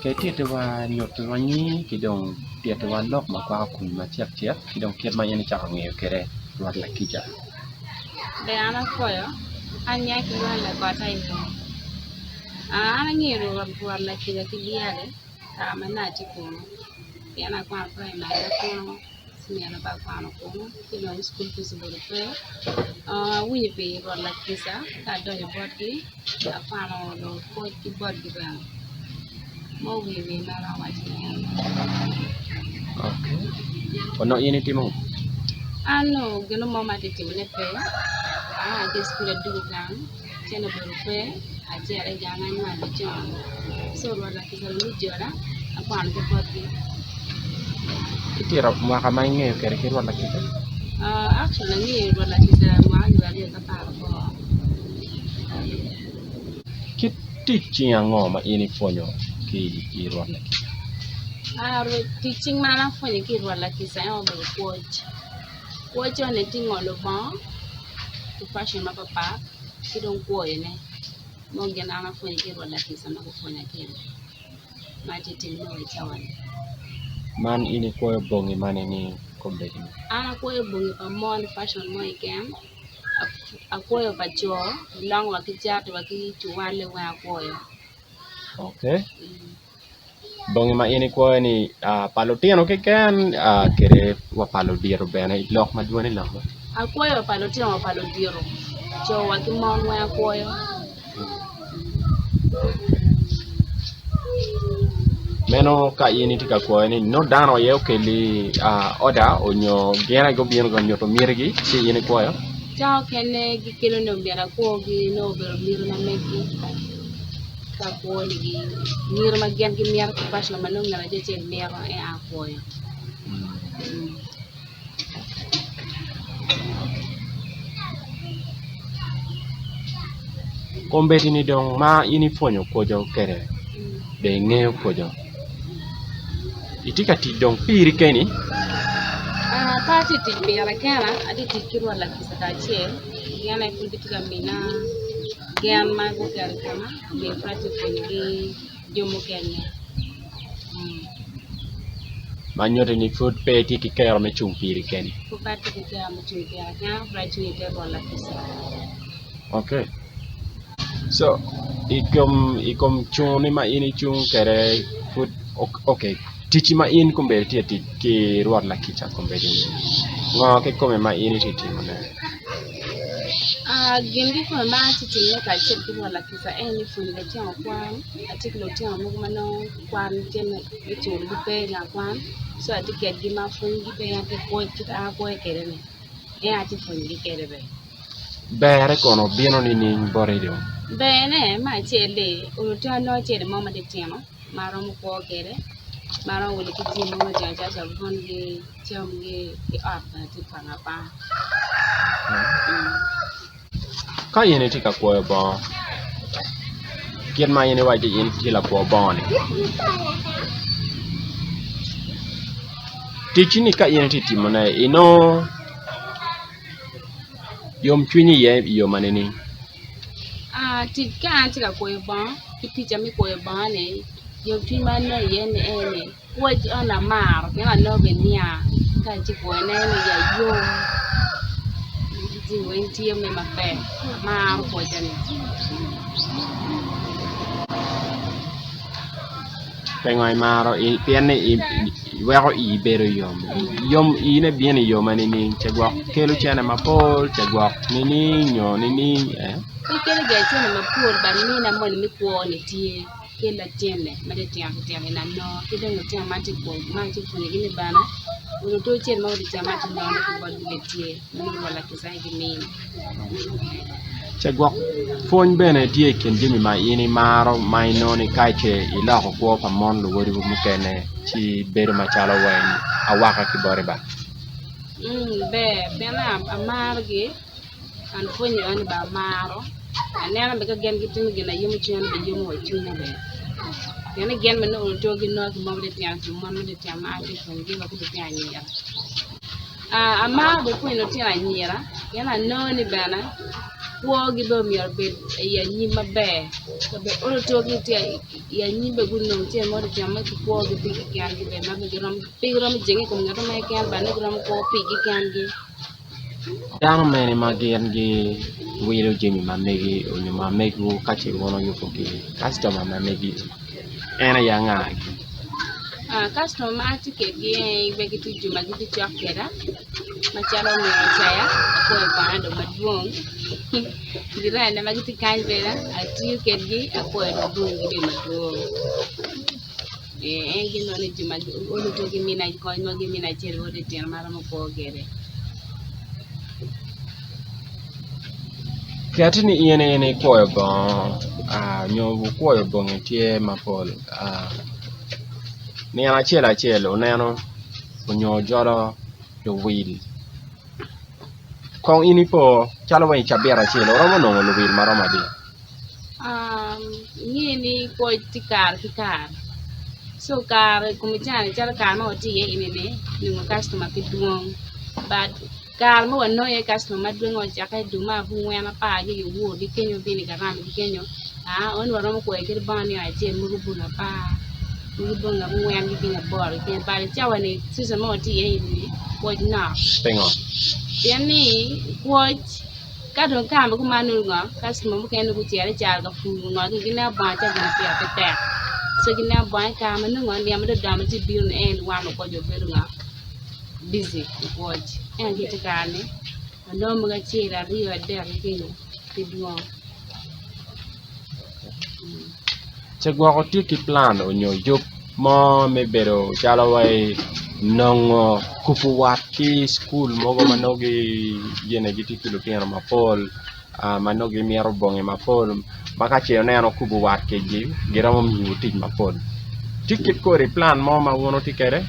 Ke tittiwa nyutiwa nyingi ki dong tittiwa lok ma kwako komi macek cek ki dong kit ma in icako ngeyo kwede Rwot Lakica. Ber an apwoyo, an nyinga kilwonga ni Lagotta i Lum. An angeyo Rwot Lakica ki dyere kare ma nongo atye kunu pien akwano praimari kunu Cimeno pe akwano kunu ci dong cukul pic obedo pe awinyo pi Rwot Lakica ka adonyo botgi akwano dong pwoc ki botgi bene ma owiyo wiye ma aromo waco ni eno. Onongo in itimo ngo? An onongo gin mo ma atye ka timone pe aa ki i cukul adwogo gang cente obedo pe acito i gang anywalo con co Rwot Lakica bene ojola akwano ki botgi. Itito mwaka ma ingeyo kwede ki Rwot Lakica? Actually angeyo Rwot Lakica mwaka alip aryo ki apar aboro. Kit tic cing ango ma in ipwonyo ki i Rwot Lakica? Tic cing ma an apwonyo ki i Rwot Lakica en obedo kwoc. Kwoc eni tye ngolo bongo ki fashion mapapat ki dong kwoyone nongo gin an apwonyo ki i Rwot Lakica ma gupwonya kwede ma atye ka timone wa i cawa-ni. Man in ikwoyo bongi ma nining kombeddi-ni? An akwoyo bongi pa mon fashion mo keken akwoyo pa co long wa ki cati wa ki cuwale weng akwoyo. Okay. Bongi ma in ikwoyo-ni pa lutino keken kede wa pa ludito bene lok ma dwoni loko? Akwoyo pa lutino wa pa ludito, co wa ki mon weng akwoyo. Meno ka in itye ka kwoyo-ni nongo dano aye okeli oda nyo gin aye gubino ka nyuto mitigi ci in ikwoyo? Ca okene gikelo ni myero akwogi nongo obedo miti ma meggi. Ka akwonigi miti ma gin gimito ki pacina ma nongo ngat acel acel mito aye akwoyo. Kombeddi-ni dong ma in ipwonyo kwoco kwede dong ingeyo kwoco itye ka tic dong piri keni? Pe atye ka tic pira kena atye ka tic ki rwot lakica kacel gin aye pud gitye ka mina Gen ma guketo i koma omiyo pe atye ka pwonyogi jo mukene. Ma nyuto ni pud pe itye ki kero me cung piri keni. Pud pe atye ki kero me cung pira kena, pud acung i te rwot lakica. Okay. So, i kom i kom cungoni ma in icung kwede pud okay ticci ma in kombeddi itye ka tic ki rwot lakica kombeddi-ni ngo kikome ma in itye ka timone? Gin kikome ma atye ka timone kacel ki rwot lakica en ni pwonyo lutino kwan atye ki lutino mogo ma nongo kwan tye me culogi pe i gang kwan co atye kwedgi ma apwonyogi bene atye ka pwony kit ma an apwonyo kwede-ni en atye ka pwonyogi kwede bene. Berre kono bino nining boti dong? Berne me acel-li lutino nongo cente mo matitino ma romo kwo kwede ma romo wilo ki jami mogo calo cabungi camgi ki ot bene tye pango apanga. Ka in itye ka kwoyo bongo kit ma in iwaco ni in itye lakwo bongo-ni ticci-ni ka in itye ka timone inongo yomcwiny iye i yo ma nining? Tic ka an atye ka kwoyo bongo ki ticca me kwoyo bongo-ni yomcwiny ma anongo iye ni ene ni pwoc eni amaro pien anongo bene niang ka atye ka kwoyone ni iya yom jami weng tiyo mere maber amaro pwocca-ni. Pingo imaro pien ni iweko ii bedo yom, yom ine bino i yo ma nining ce gwok kelo cene mapol ce gwok nining nyo nining? Pe kelo gire cene mapol but mina moni me kwo ni tye kela cene ma titino titino eni anongo ki dong lutino ma atye ka pwonyogi ni bene otur cene mogo titino ma atye ka nongone ki botgi bene tye ma nongo rwot lakica aye gimiyo. Ce gwok pwony bene tye i kin jami ma in imaro ma inongo ni ka ce iloko kwo pa mon luwotwu mukene ci bedo macalo weng awaka ki boti ba? Ber pien amarogi and pwonyo eni bene amaro aneno bene ka gin gitimo gin na yomo cwinya ni bene yomo wa cwinya bene pien ni gin bene nongo oto ginongo ki mon matitino ki mon matitino ma atye ka pwonyogi wa ki lutino anyira. Amaro bene pwonyo lutino anyira pien anongo ni bene. Kwogi bene myero obed i anyim maber olo togi tye i anyim bene gunong cente mo titino me kwogi pigi kengi bene ma pe giromo jenge i kom ngat mo keken but nongo giromo kwo pigi kengi. Dano mene ma gin giwilo jami ma megi nyo ma megwu ka ce wun wuyubogi kactoma ma megi en aye anga-gi? Kactoma ma atye kwedgi aye gitye jo ma gitye cok kweda macalo omego Ocaya akwoyo kwana dong madwong jirani ma gitye kany bene atiyo kwedgi akwoyo dong bongi bene madwong en gin ni jo ma olo to gimina kony mo gimina acel bot litino ma aromo kwo kwede. Keti ni in aye ikwoyo bongo nyo wukwoyo bongi tye mapol nino acel acel wuneno onyo jolo luwil kong in ipo calo wa i cabit acel wuromo nongo luwil ma romo adi? Inge ni kwoc tye kare ki kare co kare kome cani calo kare ma watye iye eni-ni nongo kactoma pe dwong but kare ma wanongo iye kactoma madwong ocakke dwe me abongwen apar ki owor ki kenyo obino i karama ki kenyo ento waromo kwoyo kadi bongo nino acel mogo bongi apar mogo bongi abongwen ki kenyo aboro ki kenyo but i cawa-ni cicon ma watye iye eni-ni kwoc nok Pingo? pien ni kwoc Ka dong kare ma kuman nongo ngo, kactoma mukene nongo gucito i caro ka pur ngo gineno bongo ca gin pire pe tek co gineno bongo i kare ma nongo nino ma dong odongo ma tye bino ni en wan lukwo jo bedo ngo bici lukwoc ento ki i kare-ni wanongo mogo acel aryo adek ki kenyo pe dwong. Ce gwoko tye ki plan onyo yub mo me bedo calo wai nongo kubo wat ki cukul mogo ma nongo gine gitye ki lutino mapol ma nongo gimito bongi mapol ma ka ce wuneno kubo wat kwedgi giromo miyowu tic mapol tye kit kodi plan mo ma wun wutye kwede?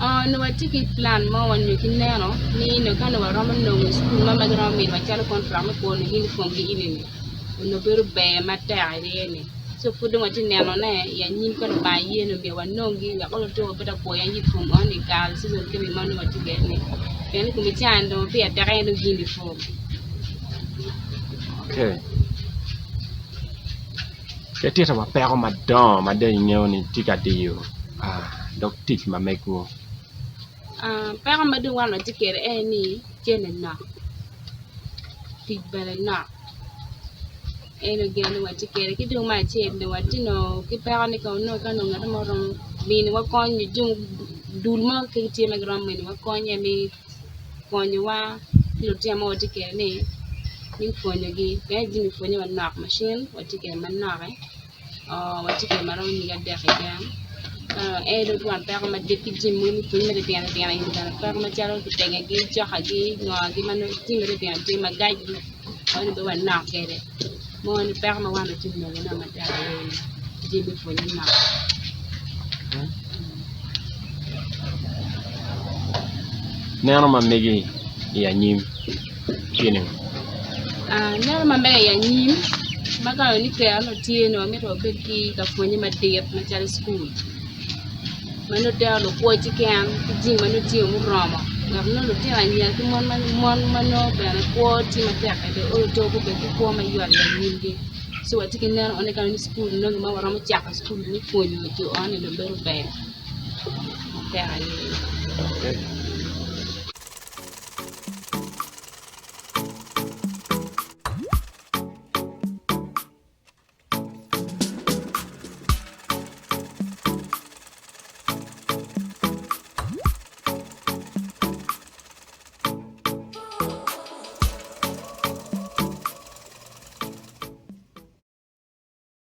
Onongo watye ki plan mo nyo ki neno ni ka nongo waromo nongo cukul mo ma giromo miniwa calo kontrak me kwono unifom-gi eni-ni. onongo bedo ber matek aye-ni ci pud dong watye ka nenone i anyim ka Lubanga ye ni myero wanongi wek oluto wabed ka kwoyo unifom eno i kare season kemi ma nongo watye kwede-ni pien i kom caa-ni dong pire tek aye nongo unifom. Ki tito wa peko madongo ma dong ingeyo ni tye ka diyo dog tic ma megwu. Peko ma dong wan watye kwede en ni cente nok. Tic bene nok ento gin ma watye kwede ki dong me acel dong watye nongo ki peko ni ka onongo ka ngat mo romo miniwa kony nyo jo dul mo ka gitye ma giromo miniwa kony me konyowa ki lutino ma watye kwede ni me pwonyogi pien jami pwonye wa nok macin watye kwede manok. Watye kwede ma romo nyig adek keken en aye twon peko madit ki jami mogo me pwony ma titino tino eni bene peko macalo kitegegi cokagi ngogi ma nongo jami matitino tye magacgi eno bene wanok kwede mo ni peko ma wan watye ka nongone matek aye ni jami me pwonye nok. Neno ma megi i anyim tye ningo? Neno ma mega i anyim ma ka ni kero nongo tye ni wamito wabed ki ka pwonye madit macalo cukul ma nongo tero lupwony keken ki jami ma nongo tye muromo wek nongo lutino anyira ki mon ma nongo bene kwo tye matek kwede olo to gubed ki kwo mayot i anyimgi ci watye ki neno eni kany ni cukul nongo ma waromo cako cukul me pwonyo jo eni dong bedo ber matek aye.